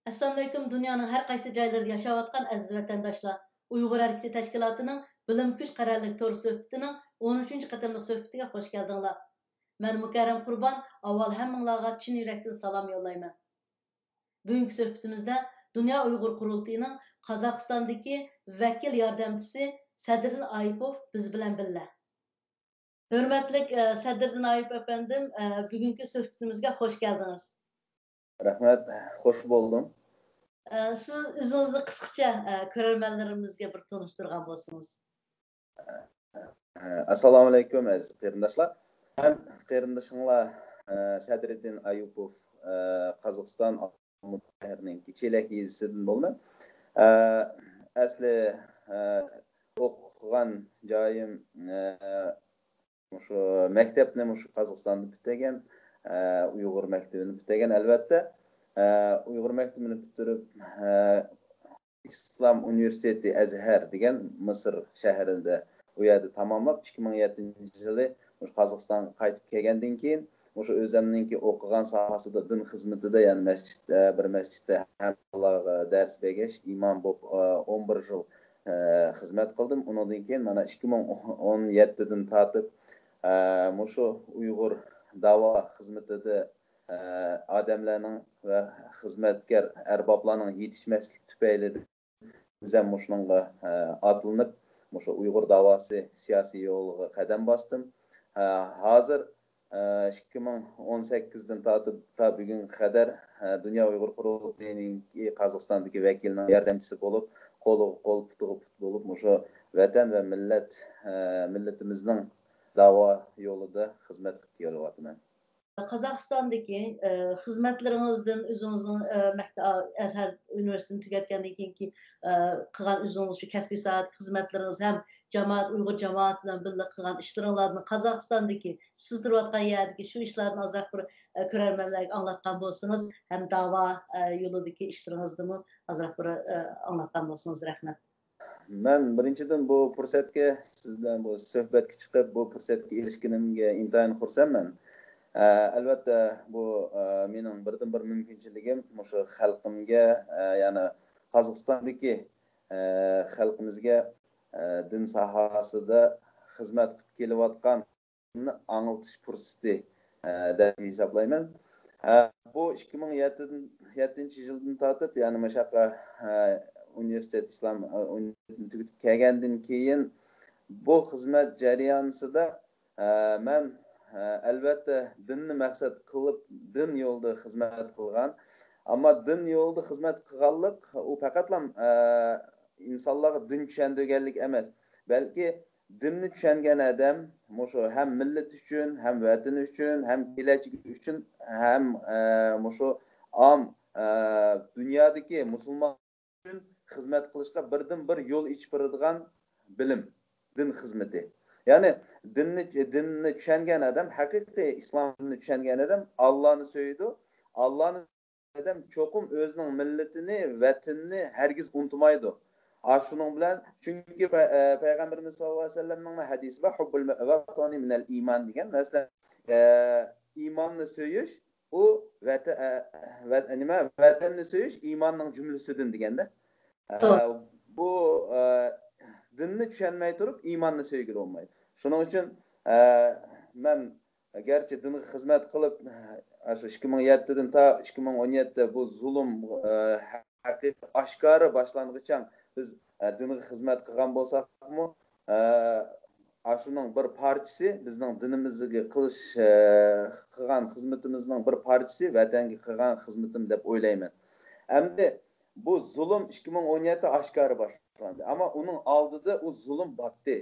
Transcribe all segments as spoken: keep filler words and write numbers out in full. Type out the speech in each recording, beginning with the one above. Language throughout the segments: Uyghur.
ئەسسالامۇئەلەيكۇم، دۇنيانىڭ ھەر قايسى جايلىرىدا ياشاۋاتقان ئەزىز ۋەتەنداشلار! ئۇيغۇر ھەرىكىتى تەشكىلاتىنىڭ بىلىم كۈچ قەرەللىك تور سۆھبىتىنىڭ ئون ئۈچىنچى قېتىملىق سۆھبىتىگە خوش كەلدىڭلار. مەن مۇكەررەم قۇربان، ئاۋۋال ھەممىڭلارغا چىن يۈرەكتىن سالام يوللايمەن. بۈگۈنكى سۆھبىتىمىزدە دۇنيا ئۇيغۇر قۇرۇلتىيىنىڭ قازاقىستاندىكى ۋەكىل ياردەمچىسى سەدرىدىن ئايىپوف بىز بىلەن بىللە. ھۆرمەتلىك، ئە، سەدرىدىن ئايىپ ئەپەندىم، ئە، بۈگۈنكى سۆھبىتىمىزگە خوش كەلدىڭىز. رەھمەت، خوش بولدۇم. ئە، سىز ئۆزىڭىزنى قىسقىچە، ئە، كۆرەرمەنلىرىمىزگە بىر تونۇشتۇرغان بولسىڭىز. ئەسسالامۇئەلەيكۇم، ئەزىز قېرىنداشلار. مەن قېرىندىشىڭلار، ئە، سەدرىدىن ئايۇپوف، ئە، قازاقىستان ئالمۇتا شەھىرىنىڭ چېلەك يېزىسىدىن بولىمەن. ئە، ئەسلى، ئە، ئوقۇغان جايىم، ئە، مۇشۇ مەكتەپنى مۇشۇ قازاقىستاندا پۈتتۈرگەن، ئە، ئۇيغۇر مەكتىۋىنى پۈتتۈرگەن، ئەلۋەتتە. ئە، ئۇيغۇر مەكتىۋىنى پۈتتۈرۈپ، ئە، ئىسلام ئۇنىۋېرسىتېتى ئەزھەر دېگەن مىسىر شەھىرىدە، ئۇ يەردە تاماملاپ، ئىككى مىڭ يەتتىنچى يىلى مۇشۇ قازاقىستانغا قايتىپ كەلگەندىن كېيىن، مۇشۇ ئۆزۈمنىڭكى ئوقۇغان ساھەسىدە دىن خىزمىتىدە، يەنى مەسچىتتە، بىر مەسچىتتە ھەم بالىلارغا دەرس بەرگەچ، ئىمام بولۇپ، ئون بىر يىل، ئە، خىزمەت قىلدىم. ئۇنىڭدىن كېيىن مانا ئىككى مىڭ ئون يەتتىدىن تارتىپ، ئە، مۇشۇ ئۇيغۇر داۋا خىزمىتىدە، ئە، ئادەملەرنىڭ ۋە خىزمەتكار ئەربابلارنىڭ يېتىشمەسلىكى تۈپەيلىدىن ئۆزۈم مۇشۇنىڭغا، ئە، ئاتلىنىپ، مۇشۇ ئۇيغۇر داۋاسى سىياسىي يولىغا قەدەم باستىم. ئە، ھازىر، ئە، ئىككى مىڭ ئون سەككىزدىن تارتىپ تا بۈگۈنگە قەدەر، ئە، دۇنيا ئۇيغۇر قۇرۇلتىيىنىڭكى قازاقىستاندىكى ۋەكىلىنىڭ ياردەمچىسى بولۇپ، قولىغا قول، پۇتىغا پۇت بولۇپ، مۇشۇ ۋەتەن ۋە مىللەت، ئە، مىللىتىمىزنىڭ داۋا يولىدا خىزمەت قىلىپ كېلىۋاتىمەن. قازاقىستاندىكى، ئە، خىزمەتلىرىڭىزدىن، ئۆزىڭىزنىڭ، ئە، مەكتە-، ئەزھەر ئۇنىۋېرسىتېتىنى تۈگەتكەندىن كېيىنكى، ئە، قىلغان ئۆزىڭىز شۇ كەسپىي ساھەدىكى خىزمەتلىرىڭىز ھەم جامائەت، ئۇيغۇر جامائەتى بىلەن بىللە قىلغان ئىشلىرىڭلاردىن، قازاقىستاندىكى، سىز تۇرۇۋاتقان يەردىكى شۇ ئىشلاردىن ئازراق بىر، ئە، كۆرەرمەنلەرگە ئاڭلاتقان بولسىڭىز ھەم داۋا، ئە، يولىدىكى ئىشلىرىڭىزنىمۇ ئازراق بىر، ئە، ئاڭلاتقان بولسىڭىز. رەھمەت. مەن بىرىنچىدىن بۇ پۇرسەتكە، سىز بىلەن بۇ سۆھبەتكە چىقىپ، بۇ پۇرسەتكە ئېرىشكىنىمگە ئىنتايىن خۇرسەنمەن. ئە، ئەلۋەتتە، بۇ، ئە، مېنىڭ بىردىنبىر مۇمكىنچىلىكىم مۇشۇ خەلقىمگە، ئە، يەنى قازاقىستاندىكى، ئە، خەلقىمىزگە، ئە، دىن ساھەسىدە خىزمەت قىلىپ كېلىۋاتقان ئاڭلىتىش پۇرسىتى، ئە، دەپ ھېسابلايمەن. ئە، بۇ ئىككى مىڭ يەتتىدىن، يەتتىنچى يىلدىن تارتىپ، يەنى مۇشۇ ياققا، ئە، ئۇنىۋېرسىتېت، ئىسلام، ئە، ئۇنىۋېرسىتېتىنى تۈگىتىپ كەلگەندىن كېيىن، بۇ خىزمەت جەريانىسىدا، ئە، مەن، ئە، ئەلۋەتتە، دىننى مەقسەت قىلىپ، دىن يولىدا خىزمەت قىلغان. ئەمما دىن يولىدا خىزمەت قىلغانلىق، ئۇ پەقەتلا، ئە، ئىنسانلارغا دىن چۈشەندۈرگەنلىك ئەمەس، بەلكى دىننى چۈشەنگەن ئادەم مۇشۇ ھەم مىللىتى ئۈچۈن، ھەم ۋەتىنى ئۈچۈن، ھەم كېلەچىكى ئۈچۈن، ھەم، ئە، مۇشۇ ئام، ئە، دۇنيادىكى مۇسۇلمان ئۈچۈن خىزمەت قىلىشقا بىردىنبىر يول ئېچىپ بېرىدىغان بىلىم، دىن خىزمىتى. يەنى دىننى، دىننى چۈشەنگەن ئادەم، ھەقىقىي ئىسلام دىنىنى چۈشەنگەن ئادەم ئاللانى سۆيىدۇ، ئاللانى ئادەم چوقۇم ئۆزىنىڭ مىللىتىنى، ۋەتىنىنى ھەرگىز ئۇنتۇمايدۇ. ئاشۇنىڭ بىلەن، چۈنكى پە-، ئە، پەيغەمبىرىمىز ساللاللاھۇ ئەلەيھى ۋەسەللەمنىڭ ھەدىسى بار، «ھۇببۇل ۋەتەنى مىنەل ئىمان» دېگەن. مەسىلەن، ئە، ئىماننى سۆيۈش، ئۇ ۋەتە-، ئە، ۋەت-، نېمە، ۋەتەننى سۆيۈش ئىماننىڭ جۈملىسىدىن دېگەندە. ئە، بۇ، ئە، دىننى چۈشەنمەي تۇرۇپ ئىماننى سۆيگىلى بولمايدۇ. شۇنىڭ ئۈچۈن، ئە، مەن گەرچە دىنغا خىزمەت قىلىپ، ئاشۇ ئىككى مىڭ يەتتىدىن تا ئىككى مىڭ ئون يەتتە بۇ زۇلۇم، ئە، ھەقىقىي ئاشكارا باشلانغىچە بىز، ئە، دىنغا خىزمەت قىلغان بولساقمۇ، ئە، ئاشۇنىڭ بىر پارچىسى، بىزنىڭ دىنىمىزغا قىلىش، ئە، قىلغان خىزمىتىمىزنىڭ بىر پارچىسى ۋەتەنگە قىلغان خىزمىتىم دەپ ئويلايمەن. ئەمدى بۇ زۇلۇم ئىككى مىڭ ئون يەتتە ئاشكارا باشلاندى. ئەمما ئۇنىڭ ئالدىدا ئۇ زۇلۇم باتتى.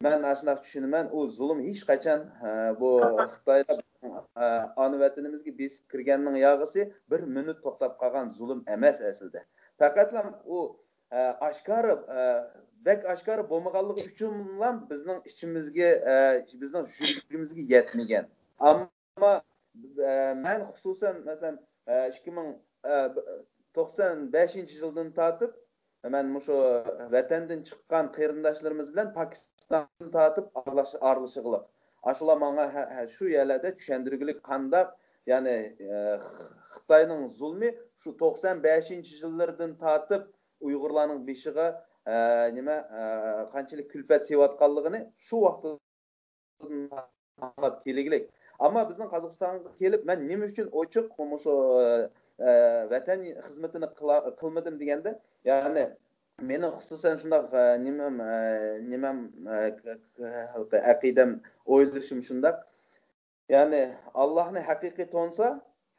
مەن ئاشۇنداق چۈشىنىمەن، ئۇ زۇلۇم ھېچقاچان، ئە، بۇ خىتايلار، ئە، ئانا ۋەتىنىمىزگە بېسىپ كىرگەننىڭ ياغىسى بىر مىنۇت توختاپ قالغان زۇلۇم ئەمەس ئەسلىدە. پەقەتلا ئۇ، ئە، ئاشكارا، ئە، بەك ئاشكارا بولمىغانلىقى ئۈچۈنلا بىزنىڭ ئىچىمىزگە، ئە، بىزنىڭ يۈرىكىمىزگە يەتمىگەن. ئەمما، ئە، مەن خۇسۇسەن، مەسىلەن، ئە، ئىككى مىڭ، ئە، توقسان بەشىنچى يىلدىن تارتىپ، مەن مۇشۇ ۋەتەندىن چىققان قېرىنداشلىرىمىز بىلەن پاكىستاندىن تارتىپ ئارىلاش-، ئارىلىشىغلىق. ئاشۇلار ماڭا ھە، ھە، شۇ يەرلەردە چۈشەندۈرگۈلۈك قانداق، يەنى، ئە، خىتاينىڭ زۇلمى شۇ توقسان بەشىنچى يىللىرىدىن تارتىپ ئۇيغۇرلارنىڭ بېشىغا، ئە، نېمە، ئە، قانچىلىك كۈلپەت سېلىۋاتقانلىقىنى شۇ ۋاقىتتىن ئاڭلاپ كېلىگلىك. ئەمما بىزنىڭ قازاقىستانغا كېلىپ، مەن نېمە ئۈچۈن ئوچۇق مۇشۇ، ئە، ۋەتەن خىزمىتىنى قىلا-، قىلمىدىم دېگەندە، يەنى مېنىڭ خۇسۇسەن شۇنداق، ئە، نېمەم، ئە، نېمەم، ئە، ك-، ك-، ئەقىدەم، ئويلىشىم شۇنداق. يەنى ئاللاھنى ھەقىقىي تونسا،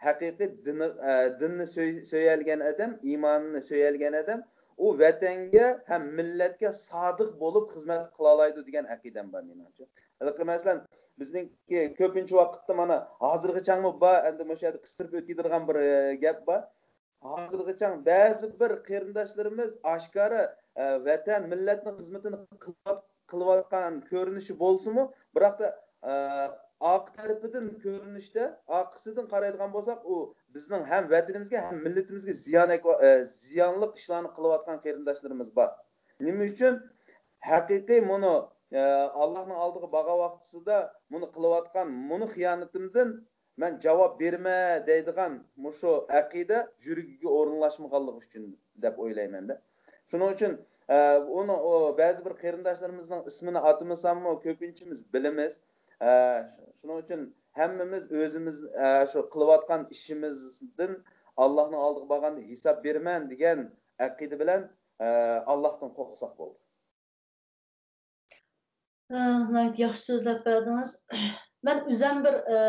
ھەقىقىي دىنى، ئە، دىننى سۆي-، سۆيەلىگەن ئادەم، ئىمانىنى سۆيەلىگەن ئادەم ئۇ ۋەتەنگە ھەم مىللەتكە سادىق بولۇپ خىزمەت قىلالايدۇ دېگەن ئەقىدەم بار مېنىڭچە. ھېلىقى مەسىلەن، بىزنىڭكى كۆپىنچە ۋاقىتتا مانا ھازىرغىچەڭمۇ بار، ئەمدى مۇشۇ يەردە قىستۇرۇپ ئۆتكۈزىدىغان بىر، ئە، گەپ بار. ھازىرغىچە بەزى بىر قېرىنداشلىرىمىز ئاشكارا، ئە، ۋەتەن، مىللەتنىڭ خىزمىتىنى قىلىۋات-، قىلىۋاتقان كۆرۈنۈشى بولسىمۇ، بىراقتا، ئە، ئارقا تەرىپىدىن كۆرۈنۈشتە، ئارقىسىدىن قارايدىغان بولساق، ئۇ بىزنىڭ ھەم ۋەتىنىمىزگە، ھەم مىللىتىمىزگە زىيان ئەكۋا-، ئە، زىيانلىق ئىشلارنى قىلىۋاتقان قېرىنداشلىرىمىز بار. نېمە ئۈچۈن؟ ھەقىقىي مۇنۇ، ئە، ئاللاھنىڭ ئالدىغا بارغان ۋاقتىسىدا مۇنى قىلىۋاتقان، مۇنۇ خىيانىتىمدىن مەن جاۋاب بېرىمەن دەيدىغان مۇشۇ ئەقىدە يۈرىكىگە ئورۇنلاشمىغانلىقى ئۈچۈن دەپ ئويلايمەن-دە. شۇنىڭ ئۈچۈن، ئە، ئۇنىڭ، ئۇ بەزى بىر قېرىنداشلىرىمىزنىڭ ئىسمىنى ئاتىمىساممۇ، كۆپىنچىمىز بىلىمىز. ئە، شۇنىڭ ئۈچۈن ھەممىمىز ئۆزىمىز، ئە، شۇ قىلىۋاتقان ئىشىمىزدىن ئاللاھنىڭ ئالدىغا بارغاندا ھېساب بېرىمەن دېگەن ئەقىدە بىلەن، ئە، ئاللاھتىن قورقساق بولدى. ئە، ناھايىتى ياخشى سۆزلەپ بەردىڭىز. مەن ئۆزەم بىر، ئە،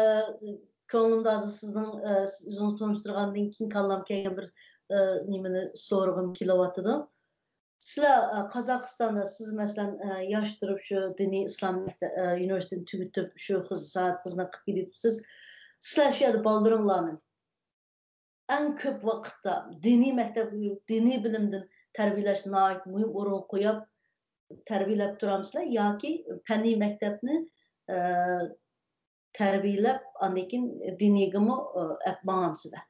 كۆڭلۈمدە ھازىر سىزنىڭ، ئە، سىز ئۆزىڭىز تونۇشتۇرغاندىن كېيىن كاللامغا كەلگەن بىر، ئە، نېمىنى سورىغۇم كېلىۋاتىدۇ. سىلەر، ئە، قازاقىستاندا سىز، مەسىلەن، ئە، ياش تۇرۇپ شۇ دىنىي ئىسلام مەكتە-، ئە، ئۇنىۋېرسىتېتنى تۈگىتىپ، شۇ خىز-، ساھەدە خىزمەت قىلىپ كېلىۋاتىسىز. سىلەر شۇ يەردە بالىلىرىڭلارنى ئەڭ كۆپ ۋاقىتتا دىنىي مەكتەپ، دىنىي بىلىمدىن تەربىيەلەشنى ناھايىتى مۇھىم ئورۇنغا قويۇپ تەربىيەلەپ تۇرامسىلەر ياكى پەننىي مەكتەپنى، ئە، تەربىيەلەپ، ئاندىن كېيىن دىنىيگىمۇ، ئە، ئەپ ماڭامسىلەر؟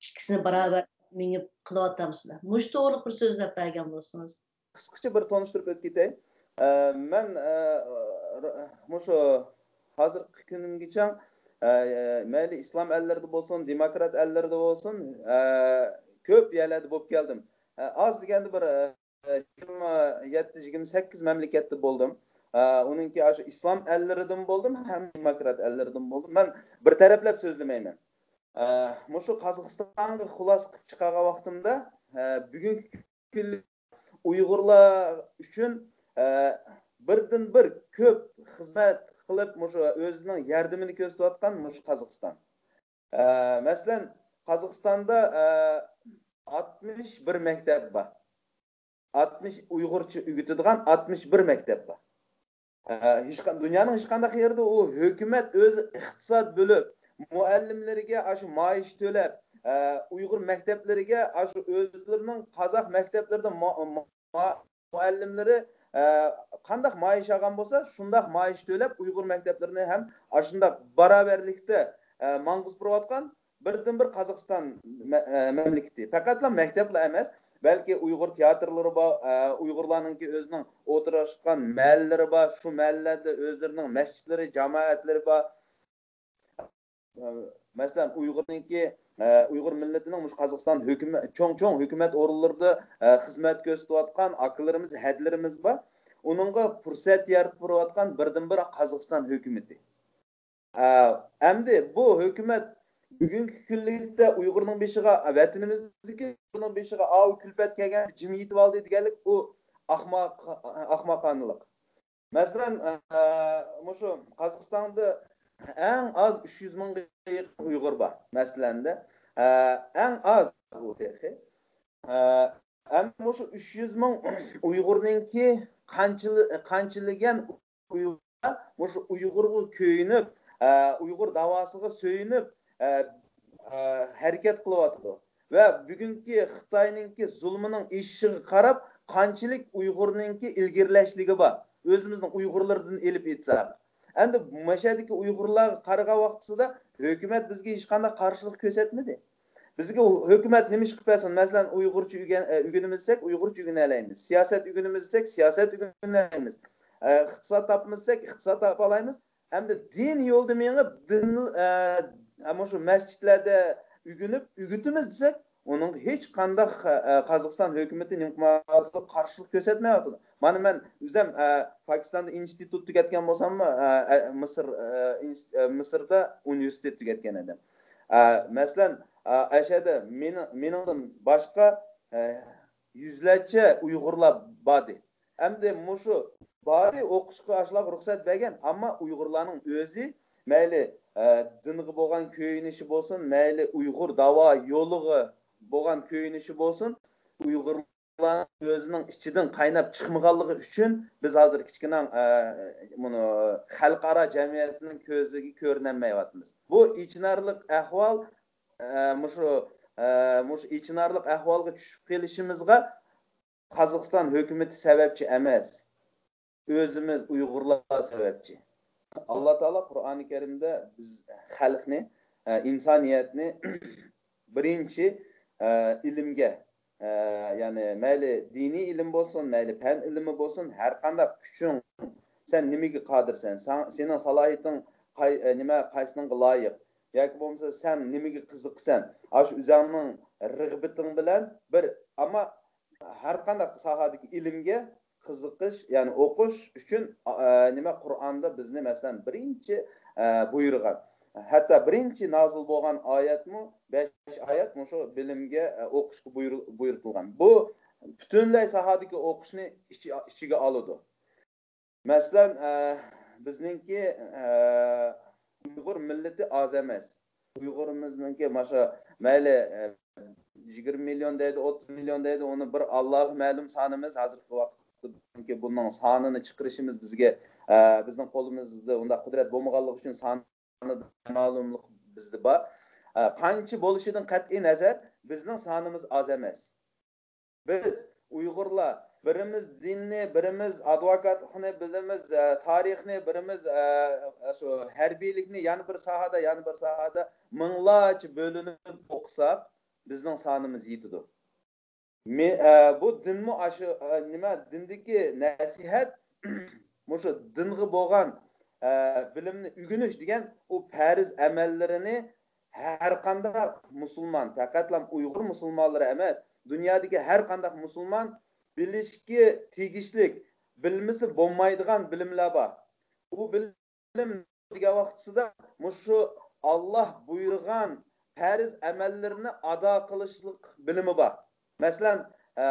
ئىككىسىنى باراۋەر مېڭىپ قىلىۋاتامسىلەر؟ مۇشۇ توغرىلىق بىر سۆزلەپ بەرگەن بولسىڭىز. قىسقىچە بىر تونۇشتۇرۇپ ئۆتۈپ كېتەي. ئە، مەن، ئە، ر-، مۇشۇ ھازىرقى كۈنۈمگىچە، ئە، مەيلى ئىسلام ئەللىرىدە بولسۇن، دېموكرات ئەللىرىدە بولسۇن، ئە، كۆپ يەرلەردە بولۇپ كەلدىم. ئە، ئاز دېگەندە بىر، ئە، يىگىرمە يەتتە، يىگىرمە سەككىز مەملىكەتتە بولدۇم. ئە، ئۇنىڭكى ئاشۇ ئىسلام ئەللىرىدىن بولدۇم ھەم دېموكرات ئەللىرىدىن بولدۇم. مەن بىر تەرەپلەپ سۆزلىمەيمەن. ئە، مۇشۇ قازاقىستانغا خۇلاسە قىلىپ چىقارغان ۋاقتىمدا، ئە، بۈگۈنكى كۈنلۈك ئۇيغۇرلار ئۈچۈن، ئە، بىردىن بىر كۆپ خىزمەت قىلىپ، مۇشۇ ئۆزىنىڭ ياردىمىنى كۆرسىتىۋاتقان مۇشۇ قازاقىستان. ئە، مەسىلەن، قازاقىستاندا، ئە، ئاتمىش بىر مەكتەپ بار. ئاتمىش، ئۇيغۇرچە ئۆگىتىدىغان ئاتمىش بىر مەكتەپ بار. ئە، ھېچقا-، دۇنيانىڭ ھېچقانداق يېرىدە ئۇ ھۆكۈمەت ئۆزى ئىقتىساد بۆلۈپ، مۇئەللىملىرىگە ئاشۇ مائاش تۆلەپ، ئە، ئۇيغۇر مەكتەپلىرىگە ئاشۇ ئۆزلىرىنىڭ قازاق مەكتەپلىرىدە ما-، ما-، مۇئەللىملىرى، ئە، قانداق مائاش ئالغان بولسا، شۇنداق مائاش تۆلەپ، ئۇيغۇر مەكتەپلىرىنى ھەم ئاشۇنداق باراۋەرلىكتە، ئە، ماڭغۇزۇپ تۇرۇۋاتقان بىردىنبىر قازاقىستان مە-، ئە، مەملىكىتى. پەقەتلا مەكتەپلا ئەمەس، بەلكى ئۇيغۇر تىياتىرلىرى بار، ئە، ئۇيغۇرلارنىڭكى ئۆزىنىڭ ئولتۇرۇشقان مەھەللىلىرى بار، شۇ مەھەللىلەردە ئۆزلىرىنىڭ مەسچىتلىرى، جامائەتلىرى بار. ئە، مەسىلەن، ئۇيغۇرنىڭكى، ئە، ئۇيغۇر مىللىتىنىڭ مۇشۇ قازاقىستان ھۆكۈمە-، چوڭ-چوڭ ھۆكۈمەت ئورۇنلىرىدا، ئە، خىزمەت كۆرسىتىۋاتقان ئاكىلىرىمىز، ھەدىلىرىمىز بار. ئۇنىڭغا پۇرسەت يارىتىپ بېرىۋاتقان بىردىنبىر قازاقىستان ھۆكۈمىتى. ئە، ئەمدى بۇ ھۆكۈمەت بۈگۈنكى كۈنلۈكتە ئۇيغۇرنىڭ بېشىغا، ۋەتىنىمىزدىكى ئۇيغۇرنىڭ بېشىغا ئاۋۇ كۈلپەت كەلگەن، جىم يېتىۋالدى دېگەنلىك ئۇ ئاخماق-، ئاخماقانىلىق. مەسىلەن، ئە، مۇشۇ قازاقىستاندا ئەڭ ئاز ئۈچ يۈز مىڭغا يېقىن ئۇيغۇر بار، مەسىلەندە. ئە، ئەڭ ئاز ئۇ تېخى. ئە، ئەمما مۇشۇ ئۈچ يۈز مىڭ ئۇيغۇرنىڭكى قانچىلى-، قانچىلىگەن ئۇيغۇر مۇشۇ ئۇيغۇرغا كۆيۈنۈپ، ئە، ئۇيغۇر داۋاسىغا سۆيۈنۈپ، ئە، ئە، ھەرىكەت قىلىۋاتىدۇ. ۋە بۈگۈنكى خىتاينىڭكى زۇلمىنىڭ ئېشىشىغا قاراپ، قانچىلىك ئۇيغۇرنىڭكى ئىلگىرىلەشلىكى بار، ئۆزىمىزنىڭ ئۇيغۇرلىرىدىن ئېلىپ ئېيتساق. ئەمدى مەشەدىكى ئۇيغۇرلارغا قارىغان ۋاقتىسىدا ھۆكۈمەت بىزگە ھېچقانداق قارشىلىق كۆرسەتمىدى. بىزگە ھۆكۈمەت نېمە ئىش قىلىپ بەرسۇن؟ مەسىلەن، ئۇيغۇرچە ئۆگەن-، ئە، ئۆگىنىمىز دېسەك، ئۇيغۇرچە ئۆگىنەلەيمىز. سىياسەت ئۆگىنىمىز دېسەك، سىياسەت ئۆگىنەلەيمىز. ئە، ئىقتىساد تاپىمىز دېسەك، ئىقتىساد تاپالايمىز. ئەمدى دىن يولىدا مېڭىپ، دىن، ئە، مۇشۇ مەسچىتلەردە ئۆگىنىپ، ئۆگىتىمىز دېسەك، ئۇنىڭغا ھېچ قانداق، ئە، قازاقىستان ھۆكۈمىتى نېمە قىلىۋاتىدۇ، قارشىلىق كۆرسەتمەيۋاتىدۇ. مانا مەن ئۆزۈم، ئە، پاكىستاندا ئىنستىتۇت تۈگەتكەن بولساممۇ، ئە، ئە، مىسىر، ئە، ئىنس-، ئە، مىسىردا ئۇنىۋېرسىتېت تۈگەتكەن ئىدىم. ئە، مەسىلەن، ئە، ئەشەدە مېنىڭ، مېنىڭدىن باشقا، ئە، يۈزلەرچە ئۇيغۇرلار باردى. ئەمدى مۇشۇ بارى ئوقۇشقا ئاشۇلارغا رۇخسەت بەرگەن، ئەمما ئۇيغۇرلارنىڭ ئۆزى مەيلى، ئە، دىنغا بولغان كۆيۈنۈشى بولسۇن، مەيلى ئۇيغۇر داۋا يولىغا بولغان كۆيۈنۈشى بولسۇن، ئۇيغۇرلار ئۆزىنىڭ ئىچىدىن قايناپ چىقمىغانلىقى ئۈچۈن بىز ھازىر كىچىككىنە، ئە، مۇنۇ خەلقئارا جەمئىيەتنىڭ كۆزىگە كۆرۈنەلمەيۋاتىمىز. بۇ ئېچىنارلىق ئەھۋال، ئە، مۇشۇ، ئە، مۇشۇ ئېچىنارلىق ئەھۋالغا چۈشۈپ قېلىشىمىزغا قازاقىستان ھۆكۈمىتى سەۋەبچى ئەمەس. ئۆزىمىز ئۇيغۇرلار سەۋەبچى. ئاللا تائالا قۇرئانى كەرىمدە بىز خەلقنى، ئە، ئىنسانىيەتنى بىرىنچى، ئە، ئىلىمگە، ئە، يەنى مەيلى دىنىي ئىلىم بولسۇن، مەيلى پەن ئىلمى بولسۇن، ھەر قانداق كۈچۈڭ، سەن نېمىگە قادىرسەن، ساڭ-، سېنىڭ سالاھىيىتىڭ قاي-، ئە، نېمە، قايسىنىڭغا لايىق، ياكى بولمىسا سەن نېمىگە قىزىقىسەن، ئاشۇ ئۆزۈڭنىڭ رىغبىتىڭ بىلەن بىر، ئەمما ھەر قانداق ساھەدىكى ئىلىمگە قىزىقىش، يەنى ئوقۇش ئۈچۈن، ئە، نېمە، قۇرئاندا بىزنى، مەسىلەن، بىرىنچى، ئە، بۇيرۇغان. ھەتتا بىرىنچى نازىل بولغان ئايەتمۇ، بەش ئايەت مۇشۇ بىلىمگە، ئە، ئوقۇشقا بۇيرۇ-، بۇيرۇتۇلغان. بۇ پۈتۈنلەي ساھەدىكى ئوقۇشنى ئىچى-، ئىچىگە ئالىدۇ. مەسىلەن، ئە، بىزنىڭكى، ئە، ئۇيغۇر مىللىتى ئاز ئەمەس. ئۇيغۇرىمىزنىڭكى ماشۇ مەيلى، ئە، يىگىرمە مىليون دەيدۇ، ئوتتۇز مىليون دەيدۇ، ئۇنى بىر ئاللاغا مەلۇم سانىمىز. ھازىرقى ۋاقىتتا بۇنىڭ سانىنى چىقىرىشىمىز بىزگە، ئە، بىزنىڭ قولىمىزدا ئۇنداق قۇدرەت بولمىغانلىقى ئۈچۈن سانىدا مەلۇملۇق بىزدە بار. ئە، قانچە بولۇشىدىن قەتئىي نەزەر، بىزنىڭ سانىمىز ئاز ئەمەس. بىز ئۇيغۇرلار بىرىمىز دىننى، بىرىمىز ئادۋوكاتلىقنى، بىرىمىز، ئە، تارىخنى، بىرىمىز، ئە، شۇ ھەربىيلىكنى، يەنە بىر ساھەدە، يەنە بىر ساھەدە مىڭلارچە بۆلۈنۈپ ئوقۇساق، بىزنىڭ سانىمىز يېتىدۇ. مې-، ئە، بۇ دىنمۇ ئاشۇ، ئە، نېمە، دىندىكى نەسىھەت، مۇشۇ دىنغا بولغان، ئە، بىلىمنى ئۆگىنىش دېگەن ئۇ پەرز ئەمەللىرىنى ھەر قانداق مۇسۇلمان، پەقەتلا ئۇيغۇر مۇسۇلمانلىرى ئەمەس، دۇنيادىكى ھەر قانداق مۇسۇلمان بىلىشكە تېگىشلىك، بىلمىسە بولمايدىغان بىلىملەر بار. ئۇ بىلىم دېگەن ۋاقتىسىدا مۇشۇ ئاللا بۇيرۇغان پەرز ئەمەللىرىنى ئادا قىلىشلىق بىلىمى بار. مەسىلەن، ئە،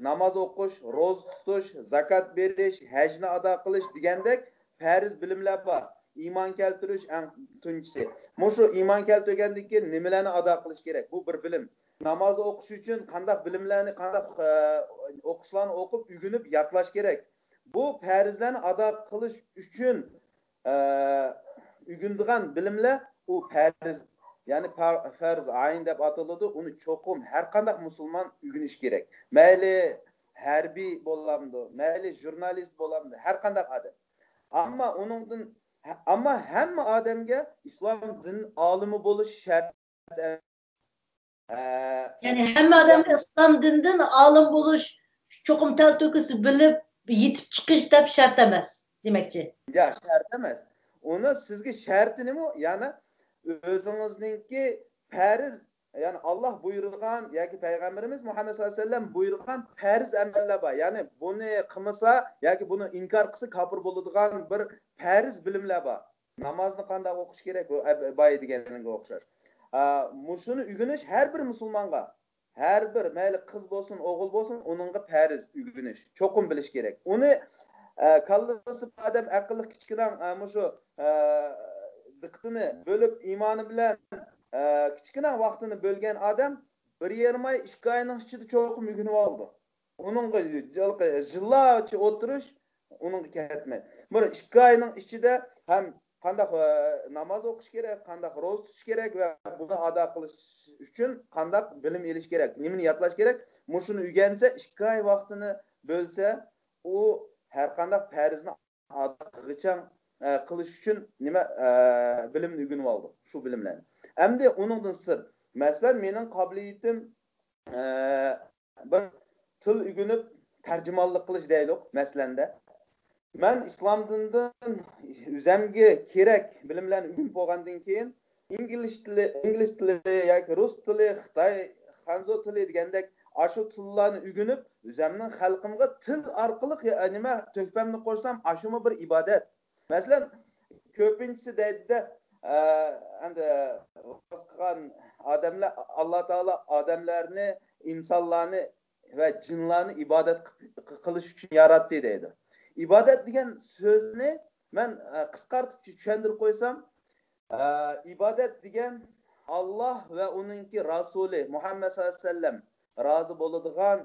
ناماز ئوقۇش، روزا تۇتۇش، زاكات بېرىش، ھەجنى ئادا قىلىش دېگەندەك پەرز بىلىملەر بار. ئىمان كەلتۈرۈش ئەڭ تۇنجىسى. مۇشۇ ئىمان كەلتۈرگەندىن كېيىن نېمىلەرنى ئادا قىلىش كېرەك؟ بۇ بىر بىلىم. ناماز ئوقۇش ئۈچۈن قانداق بىلىملەرنى، قانداق، ئە، ئوقۇشلارنى ئوقۇپ، ئۆگىنىپ، يادلاش كېرەك. بۇ پەرزلەرنى ئادا قىلىش ئۈچۈن، ئە، ئۆگىنىدىغان بىلىملەر ئۇ پەرز، يەنى پەر-، پەرز ئايىن دەپ ئاتىلىدۇ. ئۇنى چوقۇم ھەر قانداق مۇسۇلمان ئۆگىنىشى كېرەك. مەيلى ھەربىي بولامدۇ، مەيلى ژۇرنالىست بولامدۇ، ھەر قانداق ئادەم. ئەمما ئۇنىڭدىن، ئەمما ھەممە ئادەمگە ئىسلام دىن ئالىمى بولۇش شەرت ئەمەس. ئە، يەنى ھەممە ئادەمگە ئىسلام دىنىدىن ئالىم بولۇش، چوقۇم تەلتۆكۈس بىلىپ يېتىپ چىقىش دەپ شەرت ئەمەس دېمەكچى. يا، شەرت ئەمەس. ئۇنى سىزگە شەرتى نېمە؟ يەنى ئۆزىڭىزنىڭكى پەرز، يەنى ئاللا بۇيرۇغان ياكى پەيغەمبىرىمىز مۇھەممەد سەللەللاھۇ ئەلەيھى ۋەسەللەم بۇيرۇغان پەرز ئەمەللەر بار. يەنى بۇنى قىلمىسا ياكى بۇنى ئىنكار قىلسا كاپىر بولىدىغان بىر پەرز بىلىملەر بار. نامازنى قانداق ئوقۇش كېرەك؟ ئۇ ئەب-، بايا دېگەنگە ئوخشاش. ئا، مۇشۇنى ئۆگىنىش ھەر بىر مۇسۇلمانغا، ھەر بىر، مەيلى قىز بولسۇن، ئوغۇل بولسۇن، ئۇنىڭغا پەرز ئۆگىنىش، چوقۇم بىلىش كېرەك. ئۇنى، ئە، كاللىسى بار ئادەم، ئەقىللىق كىچىكىنەڭ، ئە، مۇشۇ، ئە، دىققىتىنى بۆلۈپ، ئىمانى بىلەن، ئە، كىچىكىنەڭ ۋاقتىنى بۆلگەن ئادەم بىر يېرىم ئاي، ئىككى ئاينىڭ ئىچىدە چوقۇم ئۆگىنىۋالىدۇ. ئۇنىڭغا يىللارچە ئولتۇرۇش ئۇنىڭغا كەتمەيدۇ. بىر ئىككى ئاينىڭ ئىچىدە ھەم قانداق، ئە، ناماز ئوقۇش كېرەك، قانداق روزا تۇتۇش كېرەك ۋە بۇنى ئادا قىلىش ئۈچۈن قانداق بىلىم ئېلىش كېرەك، نېمىنى يادلاش كېرەك، مۇشۇنى ئۆگەنسە، ئىككى ئاي ۋاقتىنى بۆلسە، ئۇ ھەر قانداق پەرزنى ئادا قىلغىچە، ئە، قىلىش ئۈچۈن نېمە، ئە، بىلىمنى ئۆگىنىۋالىدۇ، شۇ بىلىملەرنى. ئەمدى ئۇنىڭدىن سىرت، مەسىلەن، مېنىڭ قابىلىيىتىم، ئە، بىر تىل ئۆگىنىپ تەرجىمانلىق قىلىش دەيلۇق، مەسىلەندە. مەن ئىسلام دىنىدىن ئۆزۈمگە كېرەك بىلىملەرنى ئۆگىنىپ بولغاندىن كېيىن، ئىنگلىز تىلى، ئىنگلىز تىلى ياكى رۇس تىلى، خىتاي، خەنزۇ تىلى دېگەندەك ئاشۇ تىللارنى ئۆگىنىپ، ئۆزۈمنىڭ خەلقىمگە تىل ئارقىلىق يا-، نېمە، تۆھپەمنى قوشسام، ئاشۇمۇ بىر ئىبادەت. مەسىلەن، كۆپىنچىسى دەيدىدە، ئە، ئەمدى ۋاز قىلغان ئادەملەر، ئاللا تائالا ئادەملەرنى، ئىنسانلارنى ۋە جىنلارنى ئىبادەت قىپ-، قىلىش ئۈچۈن ياراتتى دەيدۇ. ئىبادەت دېگەن سۆزنى مەن، ئە، قىسقارتىپ چۈشەندۈرۈپ قويسام، ئە، ئىبادەت دېگەن ئاللا ۋە ئۇنىڭكى رەسۇلى مۇھەممەد سەللەللاھۇ ئەلەيھى ۋەسەللەم رازى بولىدىغان،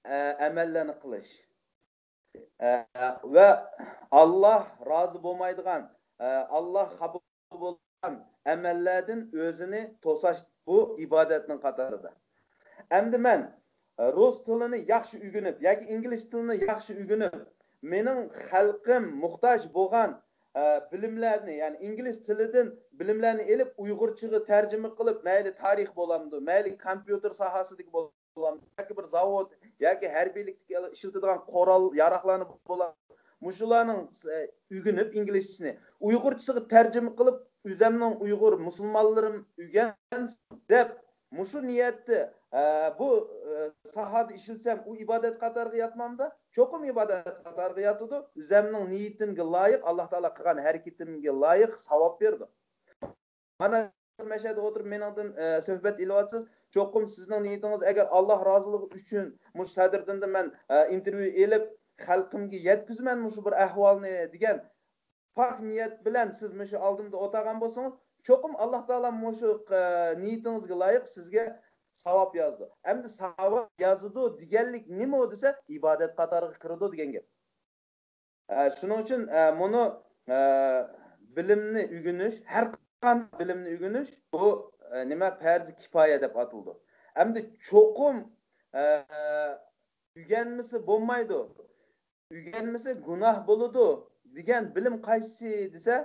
ئە، ئەمەللەرنى قىلىش. ئە، ۋە ئاللا رازى بولمايدىغان، ئە، ئاللا خاپا بولغان ئەمەللەردىن ئۆزىنى توساش بۇ ئىبادەتنىڭ قاتارىدا. ئەمدى مەن، ئە، رۇس تىلىنى ياخشى ئۆگىنىپ ياكى ئىنگلىز تىلىنى ياخشى ئۆگىنىپ، مېنىڭ خەلقىم موھتاج بولغان، ئە، بىلىملەرنى، يەنى ئىنگلىز تىلىدىن بىلىملەرنى ئېلىپ، ئۇيغۇرچىغا تەرجىمە قىلىپ، مەيلى تارىخ بولامدۇ، مەيلى كومپيۇتېر ساھەسىدىكى بول-، بولامدۇ، ياكى بىر زاۋۇت، ياكى ھەربىيلىكتىكى ئىشلىتىدىغان قورال، ياراغلارنى بولامدۇ، مۇشۇلارنىڭ، ئە، ئۆگىنىپ ئىنگلىزچىسىنى ئۇيغۇرچىسىغا تەرجىمە قىلىپ، ئۆزەمنىڭ ئۇيغۇر مۇسۇلمانلىرىم ئۆگەنسۇن دەپ، مۇشۇ نىيەتتە، ئە، بۇ، ئە، ساھەدە ئىشلىسەم، ئۇ ئىبادەت قاتارىغا ياتمامدا؟ چوقۇم ئىبادەت قاتارىغا ياتىدۇ. ئۆزەمنىڭ نىيىتىمگە لايىق، ئاللا تائالا قىلغان ھەرىكىتىمگە لايىق ساۋاب بېرىدۇ. مانا مەشەدە ئولتۇرۇپ مېنىڭدىن، ئە، سۆھبەت ئېلىۋاتىسىز. چوقۇم سىزنىڭ نىيىتىڭىز، ئەگەر ئاللا رازىلىقى ئۈچۈن مۇشۇ سەدىردىندىن مەن، ئە، ئىنتېرۋيۇ ئېلىپ، خەلقىمگە يەتكۈزىمەن مۇشۇ بىر ئەھۋالنى دېگەن پاك نىيەت بىلەن سىز مۇشۇ ئالدىمدا ئولتۇرغان بولسىڭىز، چوقۇم ئاللا تائالا مۇشۇ، ئە، نىيىتىڭىزگە لايىق سىزگە ساۋاب يازىدۇ. ئەمدى ساۋاب يازىدۇ دېگەنلىك نېمە ئۇ دېسە، ئىبادەت قاتارىغا كىرىدۇ دېگەن گەپ. ئە، شۇنىڭ ئۈچۈن، ئە، مۇنۇ، ئە، بىلىمنى ئۆگىنىش، ھەر قانداق بىلىمنى ئۆگىنىش، بۇ، ئە، نېمە، پەرزى كىپايە دەپ ئاتىلىدۇ. ئەمدى چوقۇم، ئە، ئۆگەنمىسە بولمايدۇ، ئۆگەنمىسە گۇناھ بولىدۇ دېگەن بىلىم قايسى دېسە،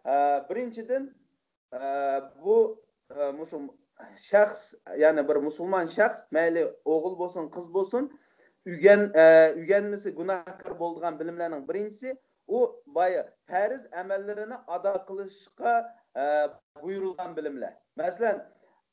ئە، بىرىنچىدىن، ئە، بۇ، ئە، مۇشۇ شەخس، يەنى بىر مۇسۇلمان شەخس، مەيلى ئوغۇل بولسۇن، قىز بولسۇن، ئۆگەن-، ئە، ئۆگەنمىسە گۇناھكار بولىدىغان بىلىملەرنىڭ بىرىنچىسى، ئۇ بايا پەرز ئەمەللىرىنى ئادا قىلىشقا، ئە، بۇيرۇلغان بىلىملەر. مەسىلەن،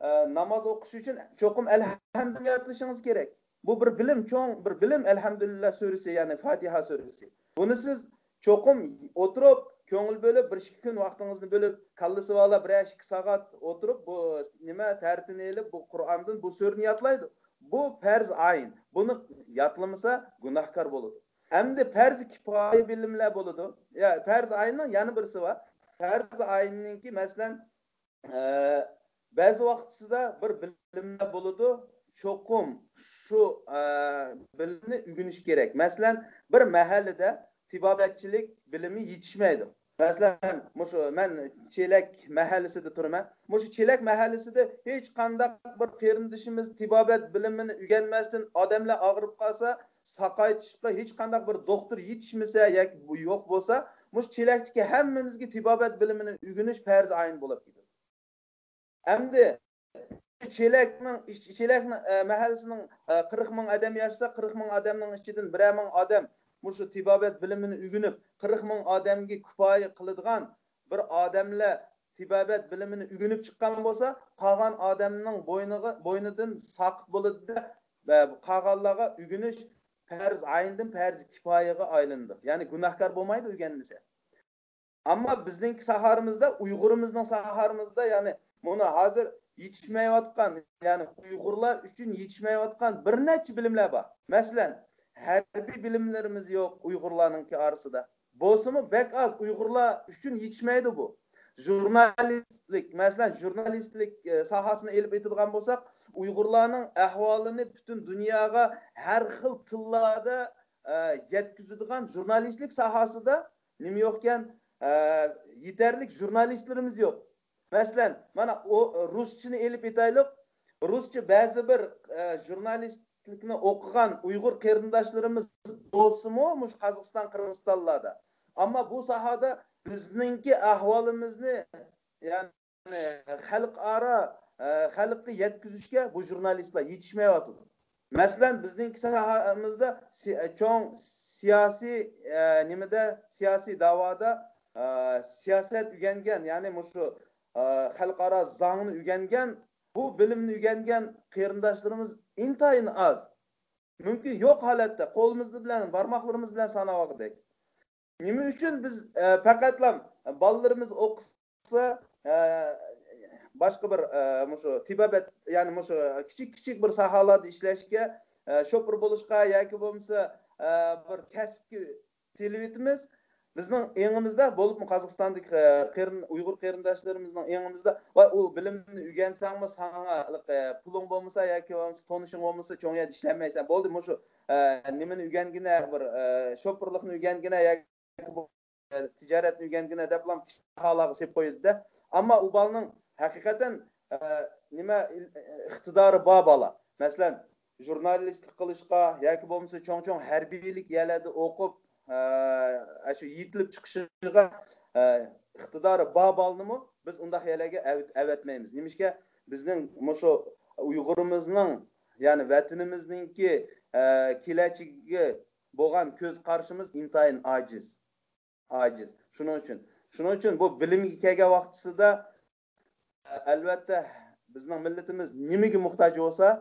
ئە، ناماز ئوقۇش ئۈچۈن چوقۇم ئەلھەمدۇلىللا ياتلىشىڭىز كېرەك. بۇ بىر بىلىم، چوڭ بىر بىلىم، ئەلھەمدۇلىللا سۈرىسى، يەنى فاتىھە سۈرىسى. بۇنى سىز چوقۇم ئولتۇرۇپ، كۆڭۈل بۆلۈپ، بىر ئىككى كۈن ۋاقتىڭىزنى بۆلۈپ، كاللىسى بارلار بىرەر ئىككى سائەت ئولتۇرۇپ، بۇ نېمە، تەرىتىنى ئېلىپ، بۇ قۇرئاندىن بۇ سۈرىنى ياتلايدۇ. بۇ پەرز ئايىن. بۇنى ياتلىمىسا، گۇناھكار بولىدۇ. ئەمدى پەرز كىپايە بىلىملەر بولىدۇ. يا، پەرز ئايىننىڭ يەنە بىرسى بار. پەرز ئايىننىڭكى، مەسىلەن، ئە، بەزى ۋاقىتسىدا بىر بىلىملەر بولىدۇ، چوقۇم شۇ، ئە، بىلىمنى ئۆگىنىش كېرەك. مەسىلەن، بىر مەھەللىدە تېبابەتچىلىك بىلىمى يېتىشمەيدۇ. مەسىلەن، مۇشۇ مەن چېلەك مەھەللىسىدە تۇرىمەن. مۇشۇ چېلەك مەھەللىسىدە ھېچقانداق بىر قېرىندىشىمىز تېبابەت بىلىمىنى ئۆگەنمەستىن، ئادەملەر ئاغرىپ قالسا، ساقايتىشقا ھېچقانداق بىر دوختۇر يېتىشمىسە ياكى بۇ يوق بولسا، مۇشۇ چېلەكتىكى ھەممىمىزگە تېبابەت بىلىمىنى ئۆگىنىش پەرز ئايىن بولۇپ كېتىدۇ. ئەمدى چېلەكنىڭ، چېلەكنىڭ، ئە، مەھەللىسىنىڭ، ئە، قىرىق مىڭ ئادەم ياشىسا، قىرىق مىڭ ئادەمنىڭ ئىچىدىن بىرەر مىڭ ئادەم مۇشۇ تېبابەت بىلىمىنى ئۆگىنىپ، قىرىق مىڭ ئادەمگە كۇپايە قىلىدىغان بىر ئادەملەر تېبابەت بىلىمىنى ئۆگىنىپ چىققان بولسا، قالغان ئادەمنىڭ بوينىغا، بوينىدىن ساقىت بولىدۇ-دە، ئە، قالغانلارغا ئۆگىنىش پەرز ئايىندىن پەرز كىپايەگە ئايلىنىدۇ. يەنى گۇناھكار بولمايدۇ ئۆگەنمىسە. ئەمما بىزنىڭكى ساھەمىزدە، ئۇيغۇرىمىزنىڭ ساھەمىزدە، يەنى مۇنۇ ھازىر يېتىشمەيۋاتقان، يەنى ئۇيغۇرلار ئۈچۈن يېتىشمەيۋاتقان بىر نەچچە بىلىملەر بار. مەسىلەن، ھەربىي بىلىملىرىمىز يوق ئۇيغۇرلارنىڭكى ئارىسىدا. بولسىمۇ بەك ئاز، ئۇيغۇرلار ئۈچۈن يېتىشمەيدۇ بۇ. ژۇرنالىستلىك، مەسىلەن، ژۇرنالىستلىك، ئە، ساھەسىنى ئېلىپ ئېيتىدىغان بولساق، ئۇيغۇرلارنىڭ ئەھۋالىنى پۈتۈن دۇنياغا ھەر خىل تىللاردا، ئە، يەتكۈزىدىغان ژۇرنالىستلىك ساھەسىدە نېمە يوقكەن؟ ئە، يېتەرلىك ژۇرنالىستلىرىمىز يوق. مەسىلەن، مانا ئۇ رۇسچىنى ئېلىپ ئېيتايلۇق. رۇسچە بەزى بىر، ئە، ژۇرنالىستلىكنى ئوقۇغان ئۇيغۇر قېرىنداشلىرىمىز بولسىمۇ، مۇشۇ قازاقىستان، قىرغىزىستانلاردا. ئەمما بۇ ساھەدە بىزنىڭكى ئەھۋالىمىزنى، يەنى خەلقئارا، ئە، خەلققە يەتكۈزۈشكە بۇ ژۇرنالىستلار يېتىشمەيۋاتىدۇ. مەسىلەن، بىزنىڭكى ساھەمىزدە سى-، چوڭ سىياسىي، ئە، نېمىدە، سىياسىي داۋادا، ئە، سىياسەت ئۆگەنگەن، يەنى مۇشۇ، ئە، خەلقئارا زاڭنى ئۆگەنگەن، بۇ بىلىمنى ئۆگەنگەن قېرىنداشلىرىمىز ئىنتايىن ئاز. مۇمكىن يوق ھالەتتە، قولىمىز بىلەن، بارماقلىرىمىز بىلەن ساناۋالغۇدەك. نېمە ئۈچۈن بىز، ئە، پەقەتلا بالىلىرىمىز ئوقۇسا، ئە، باشقا بىر، ئە، مۇشۇ تېبابەت، يەنى مۇشۇ كىچىك كىچىك بىر ساھەلەردە ئىشلەشكە، ئە، شوپۇر بولۇشقا ياكى بولمىسا، ئە، بىر كەسىپكە سېلىۋېتىمىز. بىزنىڭ ئېڭىمىزدا، بولۇپمۇ قازاقىستاندىكى، ئە، قېرىن-، ئۇيغۇر قېرىنداشلىرىمىزنىڭ ئېڭىمىزدا، ۋاي، ئۇ بىلىمنى ئۆگەنسەڭمۇ ساڭا، ئە، پۇلۇڭ بولمىسا ياكى بولمىسا تونۇشۇڭ بولمىسا چوڭ يەردە ئىشلەلمەيسەن. بولدى، مۇشۇ، ئە، نېمىنى ئۆگەنگىنە، بىر، ئە، شوپۇرلۇقنى ئۆگەنگىنە ياكى بۇ، ئە، تىجارەتنى ئۆگەنگىنە دەپلا سېلىپ قويىدۇ-دە. ئەمما ئۇ بالىنىڭ ھەقىقەتەن، ئە، نېمە، ئىل-، ئىقتىدارى بار بالا. مەسىلەن، ژۇرنالىستلىق قىلىشقا ياكى بولمىسا چوڭ-چوڭ ھەربىيلىك يەرلەردە ئوقۇپ، ئە، ئاشۇ يېتىلىپ چىقىشىغا، ئە، ئىقتىدارى بار بالىنىمۇ بىز ئۇنداق يەرلەرگە ئەۋەت-، ئەۋەتمەيمىز. نېمىشقا؟ بىزنىڭ مۇشۇ ئۇيغۇرىمىزنىڭ، يەنى ۋەتىنىمىزنىڭكى، ئە، كېلەچىكىگە بولغان كۆز قارىشىمىز ئىنتايىن ئاجىز. ئاجىز. شۇنىڭ ئۈچۈن، شۇنىڭ ئۈچۈن بۇ بىلىمگە كەلگەن ۋاقتىسىدا، ئەلۋەتتە، بىزنىڭ مىللىتىمىز نېمىگە موھتاج بولسا،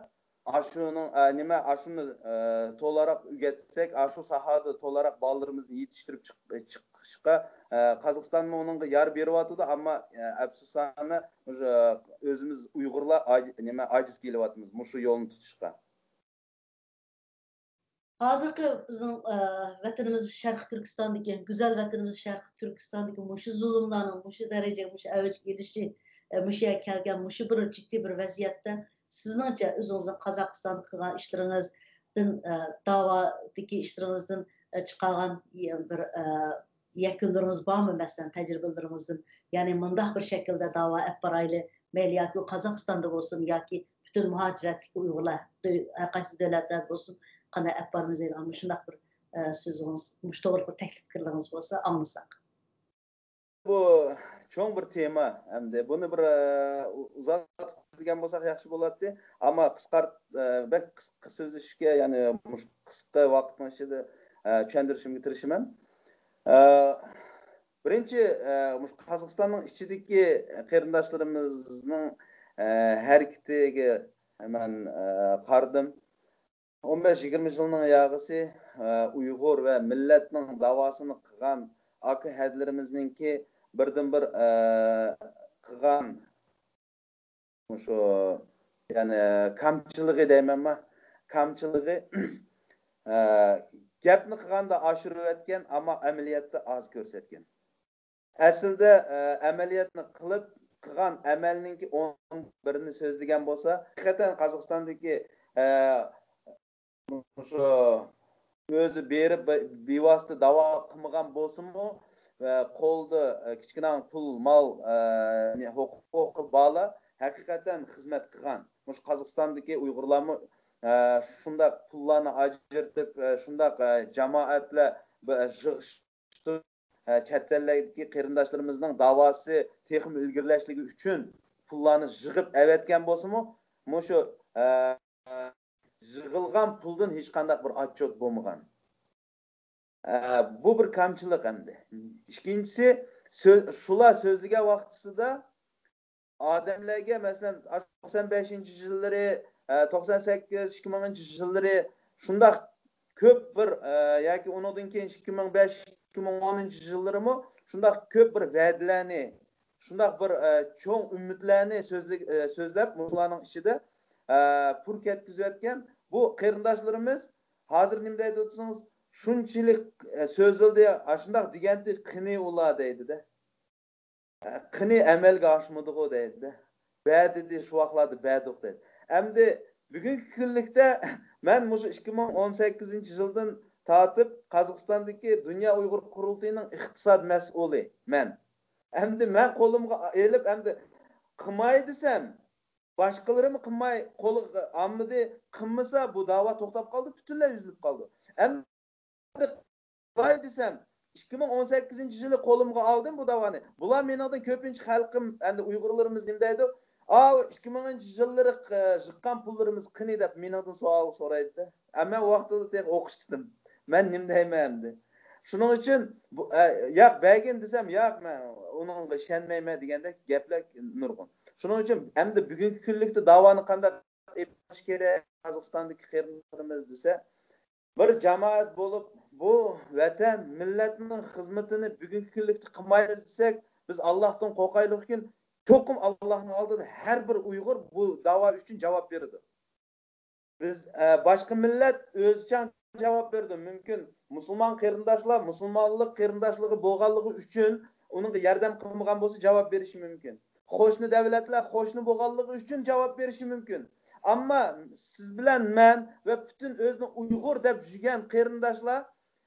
ئاشۇنىڭ، ئە، نېمە، ئاشۇنى، ئە، تولىراق ئۆگەتسەك، ئاشۇ ساھەدە تولىراق بالىلىرىمىزنى يېتىشتۈرۈپ چىق-، چىقىشقا، ئە، قازاقىستانمۇ ئۇنىڭغا يار بېرىۋاتىدۇ، ئەمما، ئە، ئەپسۇسانە، ئۆزىمىز ئۇيغۇرلار ئاج-، نېمە، ئاجىز كېلىۋاتىمىز مۇشۇ يولنى تۇتۇشقا. ھازىرقى بىزنىڭ، ئە، ۋەتىنىمىز شەرقىي تۈركىستاندىكى، گۈزەل ۋەتىنىمىز شەرقىي تۈركىستاندىكى مۇشۇ زۇلۇملارنىڭ، مۇشۇ دەرىجىگە، مۇشۇ ئەۋج ئېلىشى، ئە، مۇشۇ يەرگە كەلگەن مۇشۇ بىر جىددىي بىر ۋەزىيەتتە سىزنىڭچە ئۆزىڭىزنىڭ قازاقىستاندا قىلغان ئىشلىرىڭىزدىن، ئە، داۋادىكى ئىشلىرىڭىزدىن، ئە، چىقارغان بىر، ئە، يەكۈنلىرىڭىز بارمۇ؟ مەسىلەن، تەجرىبىلىرىڭىزدىن، يەنى مۇنداق بىر شەكىلدە داۋا ئەپ بارايلى، مەيلى ياكى قازاقىستاندا بولسۇن ياكى پۈتۈن مۇھاجىرەتتىكى ئۇيغۇرلار، ھەر قايسى دۆلەتلەردە بولسۇن، قانداق ئەپ بارىمىز دەيدىغان مۇشۇنداق بىر، ئە، سۆزىڭىز، مۇشۇ توغرىلىق بىر تەكلىپ پىكىرلىرىڭىز بولسا ئاڭلىساق. بۇ چوڭ بىر تېما ئەمدى. بۇنى بىر، ئە، ئۇزارتىپ سۆزلىگەن بولساق ياخشى بولاتتى. ئەمما قىسقارت-، ئە، بەك قىسقا سۆزلىشىشكە، يەنى مۇشۇ قىسقا ۋاقىتنىڭ ئىچىدە، ئە، چۈشەندۈرۈشۈمگە تىرىشىمەن. ئە، بىرىنچى، ئە، مۇشۇ قازاقىستاننىڭ ئىچىدىكى قېرىنداشلىرىمىزنىڭ، ئە، ھەرىكىتىگە مەن، ئە، قارىدىم. ئون بەش يىگىرمە يىلنىڭ ياغىسى، ئە، ئۇيغۇر ۋە مىللەتنىڭ داۋاسىنى قىلغان ئاكا ھەدىلىرىمىزنىڭكى بىردىنبىر، ئە، قىلغان مۇشۇ، يەنى، كامچىلىقى دەيمەنما، كامچىلىقى، ئە، گەپنى قىلغاندا ئاشۇرۇۋەتكەن، ئەمما ئەمەلىيەتتە ئاز كۆرسەتكەن. ئەسلىدە، ئە، ئەمەلىيەتنى قىلىپ، قىلغان ئەمەلنىڭكى ئون بىرىنى سۆزلىگەن بولسا، ھەقىقەتەن قازاقىستاندىكى، ئە، مۇشۇ ئۆزى بېرىپ بى-، بىۋاسىتە داۋا قىلمىغان بولسىمۇ، ئە، قولدا، ئە، كىچىككىنە پۇل، مال، ئە، ھوقۇقى بارلار ھەقىقەتەن خىزمەت قىلغان. مۇشۇ قازاقىستاندىكى ئۇيغۇرلارمۇ، ئە، شۇنداق پۇللارنى ئاجرىتىپ، ئە، شۇنداق، ئە، جامائەتلەر بىر يىغىشىپ، ئە، چەت ئەللەردىكى قېرىنداشلىرىمىزنىڭ داۋاسى تېخىمۇ ئىلگىرىلەشلىكى ئۈچۈن پۇللارنى يىغىپ ئەۋەتكەن بولسىمۇ، مۇشۇ، ئە، يىغىلغان پۇلدىن ھېچقانداق بىر ئاتچوت بولمىغان. ئە، بۇ بىر كامچىلىق ئەمدى. ئىككىنچىسى، سۆ-، شۇلار سۆزلىگەن ۋاقتىسىدا ئادەملەرگە، مەسىلەن، توقسان بەشىنچى يىللىرى، ئە، توقسان سەككىز، ئىككى مىڭىنچى يىللىرى شۇنداق كۆپ بىر، ئە، ياكى ئۇنىڭدىن كېيىن ئىككى مىڭ بەش، ئىككى مىڭ ئونىنچى يىللىرىمۇ شۇنداق كۆپ بىر ۋەدىلەرنى، شۇنداق بىر، ئە، چوڭ ئۈمىدلەرنى سۆزلە-، ئە، سۆزلەپ، مۇشۇلارنىڭ ئىچىدە، ئە، پۇر كەتكۈزۈۋەتكەن بۇ قېرىنداشلىرىمىز ھازىر نېمە دەيدۇ دېسىڭىز، شۇنچىلىك، ئە، سۆزلىدى، ئاشۇنداق دېگەنتى، قېنى ئۇلار دەيدۇ-دە. قېنى ئەمەلگە ئاشمىدىغۇ دەيدۇ-دە. بەردى شۇ ۋاقىتلاردا بەردۇق دەيدۇ. ئەمدى بۈگۈنكى كۈنلۈكتە مەن مۇشۇ ئىككى مىڭ ئون سەككىزىنچى يىلدىن تارتىپ قازاقىستاندىكى دۇنيا ئۇيغۇر قۇرۇلتىيىنىڭ ئىقتىساد مەسئۇلى مەن. ئەمدى مەن قولۇمغا ئېلىپ، ئەمدى قىلماي دېسەم، باشقىلىرىمۇ قىلماي، قولىغا ئالمىدى، قىلمىسا بۇ داۋا توختاپ قالدى، پۈتۈنلەي ئۈزۈلۈپ قالدى. ئەمدى قىلاي دېسەم، ئىككى مىڭ ئون سەككىزىنچى يىلى قولۇمغا ئالدىم بۇ داۋانى. بۇلار مېنىڭدىن، كۆپىنچە خەلقىم، ئەمدى ئۇيغۇرلىرىمىز نېمە دەيدۇ؟ ئاۋۇ ئىككى مىڭىنچى يىللىرى، ئە، يىغقان پۇللىرىمىز قېنى دەپ مېنىڭدىن سوئال سورايدۇ. ئەمما ۋاقتىدا تېخى ئوقۇشتا ئىدىم. مەن نېمە دەيمەن ئەمدى؟ شۇنىڭ ئۈچۈن بۇ، ئە، ياق، بەرگىن دېسەم، ياق، مەن ئۇنىڭغا ئىشەنمەيمەن دېگەندەك گەپلەر نۇرغۇن. شۇنىڭ ئۈچۈن ئەمدى بۈگۈنكى كۈنلۈكتە داۋانى قانداق ئېلىپ بېرىش كېرەك قازاقىستاندىكى قېرىنداشلىرىمىز دېسە، بىر جامائەت بولۇپ، بۇ ۋەتەن، مىللەتنىڭ خىزمىتىنى بۈگۈنكى كۈنلۈكتە قىلمايمىز دېسەك، بىز ئاللاھتىن قورقايلىقكىن، چوقۇم ئاللاھنىڭ ئالدىدا ھەر بىر ئۇيغۇر بۇ داۋا ئۈچۈن جاۋاب بېرىدۇ. بىز، ئە، باشقا مىللەت ئۆزىچە جاۋاب بېرىدۇ. مۇمكىن، مۇسۇلمان قېرىنداشلار مۇسۇلمانلىق قېرىنداشلىقى بولغانلىقى ئۈچۈن ئۇنىڭغا ياردەم قىلمىغان بولسا، جاۋاب بېرىشى مۇمكىن. قوشنا دۆلەتلەر قوشنا بولغانلىقى ئۈچۈن جاۋاب بېرىشى مۇمكىن. ئەمما سىز بىلەن مەن ۋە پۈتۈن ئۆزىنى ئۇيغۇر دەپ يۈرگەن قېرىنداشلار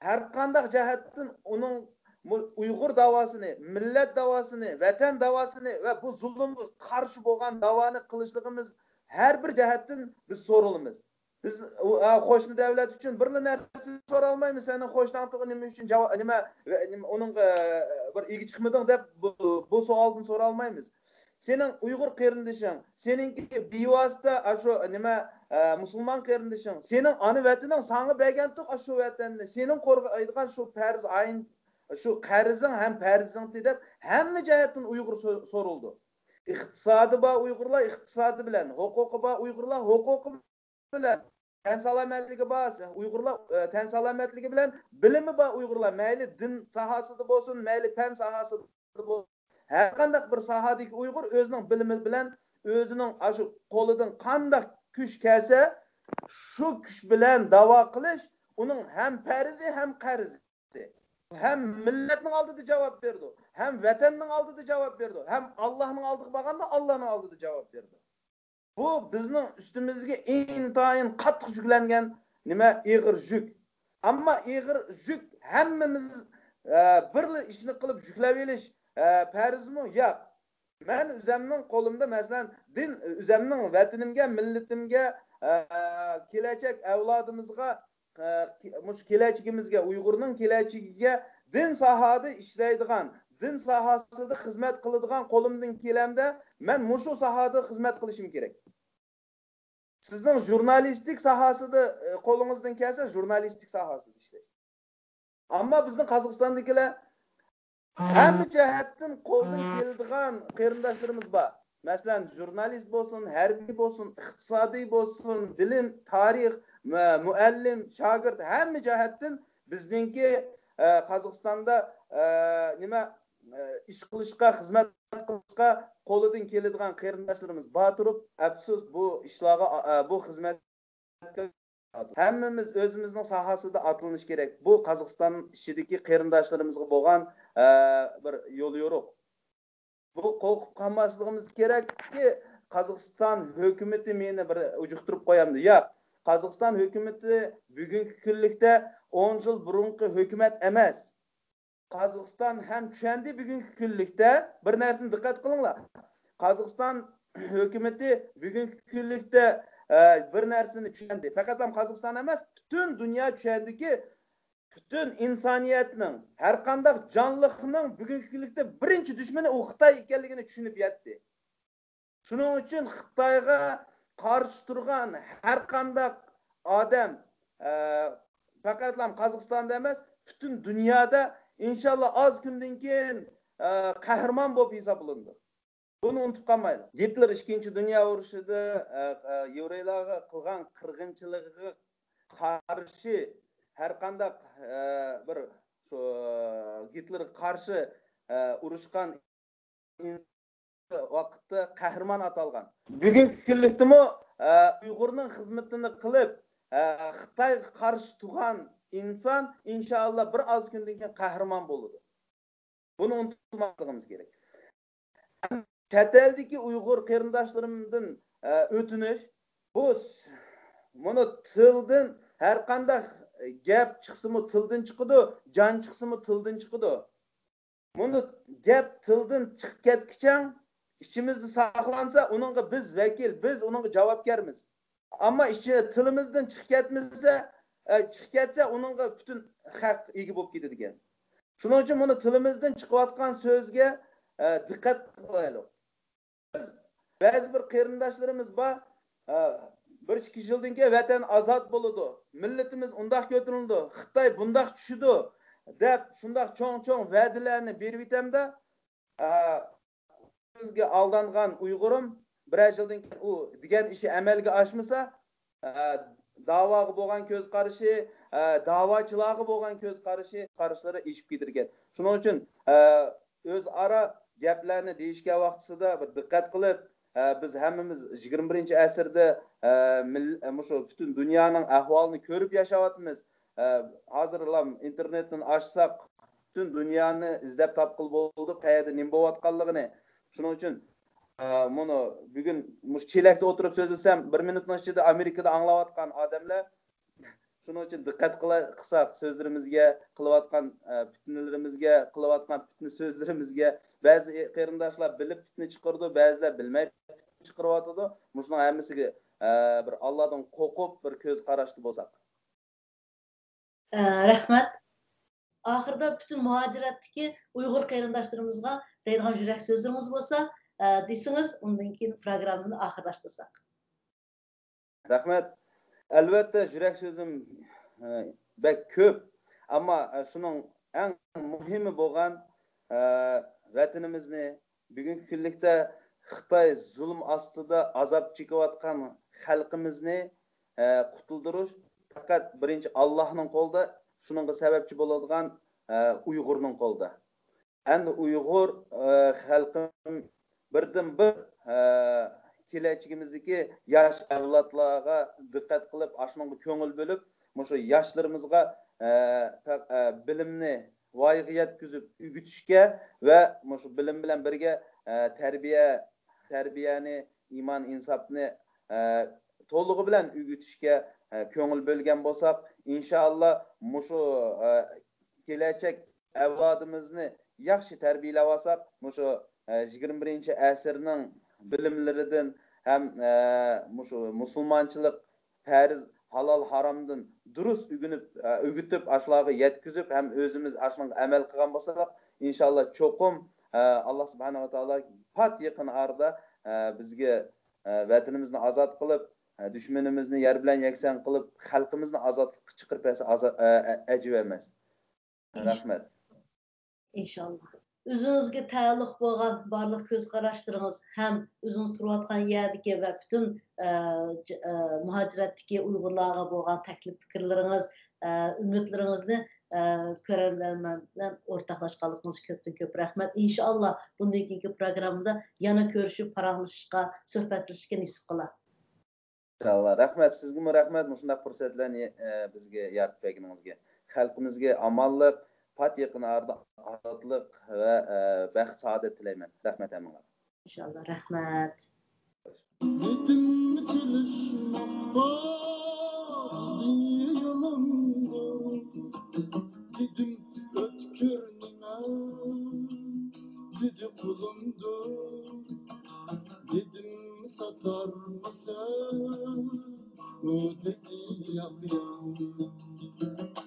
ھەر قانداق جەھەتتىن ئۇنىڭ مۇ-، ئۇيغۇر داۋاسىنى، مىللەت داۋاسىنى، ۋەتەن داۋاسىنى ۋە بۇ زۇلۇمغا قارشى بولغان داۋانى قىلىشلىقىمىز ھەر بىر جەھەتتىن بىز سورىلىمىز. بىز ئۇ، ئا، قوشنا دەۋلەت ئۈچۈن بىرلا نەرسە سورالمايمىز. سەن قوشناڭغا نېمە ئۈچۈن جاۋاب، نېمە، نېمە، ئۇنىڭغا بىر ئىگە چىقمىدىڭ دەپ بۇ، بۇ سوئالدىن سورالمايمىز. سېنىڭ ئۇيغۇر قېرىندىشىڭ، سېنىڭكى بىۋاسىتە ئاشۇ نېمە، ئە، مۇسۇلمان قېرىندىشىڭ، سېنىڭ ئانا ۋەتىنىڭ ساڭا بەرگەنتۇق ئاشۇ ۋەتەننى، سېنىڭ قورغايدىغان شۇ پەرز ئايىن، شۇ قەرزىڭ ھەم پەرزىڭتى دەپ ھەممە جەھەتتىن ئۇيغۇر سو-، سورۇلىدۇ. ئىقتىسادى بار ئۇيغۇرلار ئىقتىسادى بىلەن، ھوقۇقى بار ئۇيغۇرلار ھوقۇقى بىلەن، تەن سالامەتلىكى بار ئۇيغۇرلار، ئە، تەن سالامەتلىكى بىلەن، بىلىمى بار ئۇيغۇرلار، مەيلى دىن ساھەسىدە بولسۇن، مەيلى پەن ساھەسىدە بولسۇن، ھەر قانداق بىر ساھەدىكى ئۇيغۇر ئۆزىنىڭ بىلىمى بىلەن، ئۆزىنىڭ ئاشۇ قولىدىن قانداق كۈچ كەلسە، شۇ كۈچ بىلەن داۋا قىلىش ئۇنىڭ ھەم پەرزى، ھەم قەرزى. ھەم مىللەتنىڭ ئالدىدا جاۋاب بېرىدۇ، ھەم ۋەتەننىڭ ئالدىدا جاۋاب بېرىدۇ، ھەم ئاللاھنىڭ ئالدىغا بارغاندا ئاللاھنىڭ ئالدىدا جاۋاب بېرىدۇ. بۇ بىزنىڭ ئۈستىمىزگە ئىنتايىن قاتتىق يۈكلەنگەن نېمە، ئېغىر يۈك. ئەمما ئېغىر يۈك ھەممىمىز، ئە، بىرلا ئىشنى قىلىپ يۈكلەۋېلىش، ئە، پەرزمۇ؟ ياق. مەن ئۆزەمنىڭ قولۇمدا، مەسىلەن، دىن، ئۆزەمنىڭ ۋەتىنىمگە، مىللىتىمگە، ئە، كېلەچەك ئەۋلادىمىزغا، ئە، مۇشۇ كېلەچىكىمىزگە، ئۇيغۇرنىڭ كېلەچىكىگە دىن ساھەدە ئىشلەيدىغان، دىن ساھەسىدە خىزمەت قىلىدىغان قولۇمدىن كېلەمدە، مەن مۇشۇ ساھەدە خىزمەت قىلىشىم كېرەك. سىزنىڭ ژۇرنالىستىك ساھەسىدە، ئە، قولىڭىزدىن كەلسە، ژۇرنالىستىك ساھەسىدە ئىشلەش. ئەمما بىزنىڭ قازاقىستاندىكىلەر ھەممە جەھەتتىن قولدىن كېلىدىغان قېرىنداشلىرىمىز بار. مەسىلەن، ژۇرنالىست بولسۇن، ھەربىي بولسۇن، ئىقتىسادىي بولسۇن، بىلىم، تارىخ، مۇ-، مۇئەللىم، شاگىرت، ھەممە جەھەتتىن بىزنىڭكى، ئە، قازاقىستاندا، ئە، نېمە، ئە، ئىش قىلىشقا، خىزمەت قىلىشقا قولىدىن كېلىدىغان قېرىنداشلىرىمىز بار تۇرۇپ، ئەپسۇس، بۇ ئىشلارغا، ئە، بۇ خىزمەت ھەممىمىز ئۆزىمىزنىڭ ساھەسىدە ئاتلىنىش كېرەك. بۇ قازاقىستان ئىچىدىكى قېرىنداشلىرىمىزغا بولغان، ئە، بىر يوليورۇق. بۇ قورقۇپ قالماسلىقىمىز كېرەككى، قازاقىستان ھۆكۈمىتى مېنى بىر ئۇجۇقتۇرۇپ قويامدۇ؟ ياق. قازاقىستان ھۆكۈمىتى بۈگۈنكى كۈنلۈكتە ئون يىل بۇرۇنقى ھۆكۈمەت ئەمەس. قازاقىستان ھەم چۈشەندى بۈگۈنكى كۈنلۈكتە. بىر نەرسىنى دىققەت قىلىڭلار. قازاقىستان ھۆكۈمىتى بۈگۈنكى كۈنلۈكتە، ئە، بىر نەرسىنى چۈشەندى. پەقەت ھەم قازاقىستان ئەمەس، پۈتۈن دۇنيا چۈشەندىكى، پۈتۈن ئىنسانىيەتنىڭ، ھەر قانداق جانلىقنىڭ بۈگۈنكى كۈنلۈكتە بىرىنچى دۈشمىنى ئۇ خىتاي ئىكەنلىكىنى چۈشىنىپ يەتتى. شۇنىڭ ئۈچۈن خىتايغا قارشى تۇرغان ھەر قانداق ئادەم، ئە، پەقەتلا قازاقىستاندا ئەمەس، پۈتۈن دۇنيادا ئىنشاللا ئاز كۈندىن كېيىن، ئە، قەھرىمان بولۇپ ھېسابلىنىدۇ. بۇنى ئۇنتۇپ قالمايلى. گىتلېر ئىككىنچى دۇنيا ئۇرۇشىدا، ئە، ئە، يەۋرەيلارغا قىلغان قىرغىنچىلىقىغا قارشى، ھەر قانداق، ئە، بىر شۇ گىتلېرغا قارشى، ئە، ئۇرۇشقان ۋاقىتتا قەھرىمان ئاتالغان. بۈگۈنكى كۈنلۈكتىمۇ، ئە، ئۇيغۇرنىڭ خىزمىتىنى قىلىپ، ئە، خىتايغا قارشى تۇرغان ئىنسان ئىنشائاللا بىر ئاز كۈندىن كېيىن قەھرىمان بولىدۇ. بۇنى ئۇنتۇماسلىقىمىز كېرەك. چەت ئەلدىكى ئۇيغۇر قېرىنداشلىرىمدىن، ئە، ئۆتۈنۈش، بۇ س-، مۇنۇ تىلدىن ھەر قانداق گەپ چىقسىمۇ تىلدىن چىقىدۇ، جان چىقسىمۇ تىلدىن چىقىدۇ. مۇنۇ گەپ تىلدىن چىقىپ كەتكۈچەڭ ئىچىمىزدە ساقلانسا، ئۇنىڭغا بىز ۋەكىل، بىز ئۇنىڭغا جاۋابكارمىز. ئەمما ئىچى، تىلىمىزدىن چىقىپ كەتمىسە، ئە، چىقىپ كەتسە، ئۇنىڭغا پۈتۈن خەق ئىگە بولۇپ كېتىدىكەن. شۇنىڭ ئۈچۈن مۇنۇ تىلىمىزدىن چىقىۋاتقان سۆزگە، ئە، دىققەت قىلايلۇق. بىز بەزى بىر قېرىنداشلىرىمىز بار، ئە، بىر ئىككى يىلدىن كېيىن ۋەتەن ئازاد بولىدۇ، مىللىتىمىز ئۇنداق كۆتۈرۈلىدۇ، خىتاي بۇنداق چۈشىدۇ، دەپ شۇنداق چوڭ-چوڭ ۋەدىلەرنى بېرىۋېتەمدە، ئە، ئۆزىگە ئالدانغان ئۇيغۇرۇم بىرەر يىلدىن كېيىن ئۇ دېگەن ئىشى ئەمەلگە ئاشمىسا، ئە، داۋاغا بولغان كۆز قارىشى، ئە، داۋاچىلارغا بولغان كۆز قارىشى، قاراشلىرى ئېشىپ كېتىدىكەن. شۇنىڭ ئۈچۈن، ئە، ئۆزئارا گەپلەرنى دېيىشكەن ۋاقتىسىدا بىر دىققەت قىلىپ، ئە، بىز ھەممىمىز يىگىرمە بىرىنچى ئەسىردە، ئە، مىل-، ئە، مۇشۇ پۈتۈن دۇنيانىڭ ئەھۋالىنى كۆرۈپ ياشاۋاتىمىز. ئە، ھازىرلا ئىنتېرنېتتىن ئاچساق، پۈتۈن دۇنيانى ئىزدەپ تاپقىلى بولىدۇ، قەيەردە نېمە بولۇۋاتقانلىقىنى. شۇنىڭ ئۈچۈن، ئە، مۇنۇ بۈگۈن مۇشۇ چېلەكتە ئولتۇرۇپ سۆزلىسەم، بىر مىنۇتنىڭ ئىچىدە ئامېرىكىدا ئاڭلاۋاتقان ئادەملەر، شۇنىڭ ئۈچۈن دىققەت قىلا-، قىلساق سۆزلىرىمىزگە، قىلىۋاتقان، ئە، پىتنىلىرىمىزگە، قىلىۋاتقان پىتنە سۆزلىرىمىزگە، بەزى قېرىنداشلار بىلىپ پىتنە چىقىرىدۇ، بەزىلەر بىلمەي پىتنە چىقىرىۋاتىدۇ. مۇشۇنىڭ ھەممىسىگە، ئە، بىر ئاللادىن قورقۇپ، بىر كۆز قاراشتا بولساق. ئە، رەھمەت. ئاخىرىدا پۈتۈن مۇھاجىرەتتىكى ئۇيغۇر قېرىنداشلىرىمىزغا دەيدىغان يۈرەك سۆزلىرىڭىز بولسا، ئە، دېسىڭىز، ئۇندىن كېيىن پروگراممىنى ئاخىرلاشتۇرساق. رەھمەت. ئەلۋەتتە، يۈرەك سۆزۈم، ئە، بەك كۆپ. ئەمما، ئە، شۇنىڭ ئەڭ مۇھىمى بولغان، ئە، ۋەتىنىمىزنى، بۈگۈنكى كۈنلۈكتە خىتاي زۇلۇم ئاستىدا ئازاب چېكىۋاتقان خەلقىمىزنى، ئە، قۇتۇلدۇرۇش پەقەت بىرىنچى ئاللاھنىڭ قولىدا، شۇنىڭغا سەۋەبچى بولىدىغان، ئە، ئۇيغۇرنىڭ قولىدا. ئەمدى ئۇيغۇر، ئە، خەلقىم بىردىنبىر، ئە، كېلەچىكىمىزدىكى ياش ئەۋلادلارغا دىققەت قىلىپ، ئاشۇنىڭغا كۆڭۈل بۆلۈپ، مۇشۇ ياشلىرىمىزغا، ئە، پەق-، ئە، بىلىمنى ۋايىغا يەتكۈزۈپ ئۆگىتىشكە ۋە مۇشۇ بىلىم بىلەن بىرگە، ئە، تەربىيە، تەربىيەنى، ئىمان، ئىنساپنى، ئە، تولۇقى بىلەن ئۆگىتىشكە، ئە، كۆڭۈل بۆلگەن بولساق، ئىنشائاللا مۇشۇ، ئە، كېلەچەك ئەۋلادىمىزنى ياخشى تەربىيەلەۋالساق، مۇشۇ، ئە، يىگىرمە بىرىنچى ئەسىرنىڭ بىلىملىرىدىن ھەم، ئە، مۇشۇ مۇسۇلمانچىلىق پەرز، ھالال، ھارامدىن دۇرۇس ئۆگىنىپ، ئە، ئۆگىتىپ، ئاشۇلارغا يەتكۈزۈپ، ھەم ئۆزىمىز ئاشۇنىڭغا ئەمەل قىلغان بولساق، ئىنشائاللا چوقۇم، ئە، ئاللا سۇبھانەھۇ ۋە تائالا پات يېقىن ئارىدا، ئە، بىزگە، ئە، ۋەتىنىمىزنى ئازاد قىلىپ، ئە، دۈشمىنىمىزنى يەر بىلەن يەكسان قىلىپ، خەلقىمىزنى ئازادلىققا چىقىرىپ بەرسە ئازا-، ئە، ئە، ئەجەب ئەمەس. رەھمەت. ئىنشاللا. ئۆزىڭىزگە تەئەللۇق بولغان بارلىق كۆز قاراشلىرىڭىز ھەم ئۆزىڭىز تۇرۇۋاتقان يەردىكى ۋە پۈتۈن، ئە، ج-، ئە، مۇھاجىرەتتىكى ئۇيغۇرلارغا بولغان تەكلىپ پىكىرلىرىڭىز، ئە، ئۈمىدلىرىڭىزنى، ئە، كۆرەرمەن بىلەن ئورتاقلاشقانلىقىڭىزغا كۆپتىن كۆپ رەھمەت. ئىنشائاللا، بۇندىن كېيىنكى پروگراممىدا يەنە كۆرۈشۈپ، پاراڭلىشىشقا، سۆھبەتلىشىشكە نېسىپ قىلا. ئىنشاللا. رەھمەت. سىزگىمۇ رەھمەت، مۇشۇنداق پۇرسەتلەرنى، ئە، بىزگە يارىتىپ بەرگىنىڭىزگە. خەلقىمىزگە ئامانلىق، پات يېقىن ئارىدا ئازادلىق ۋە، ئە، بەخت سائادەت تىلەيمەن. رەھمەت ھەممىڭلارغا. ئىنشاللا. رەھمەت. دېدىم چېلىشماق بار دېگەن يولۇمدۇر. دېدىم ئۆتكۈر نېمە دېدى قولۇمدۇر. دېدىم ساتارمىسەن ئۇ دېدى ياق ياق.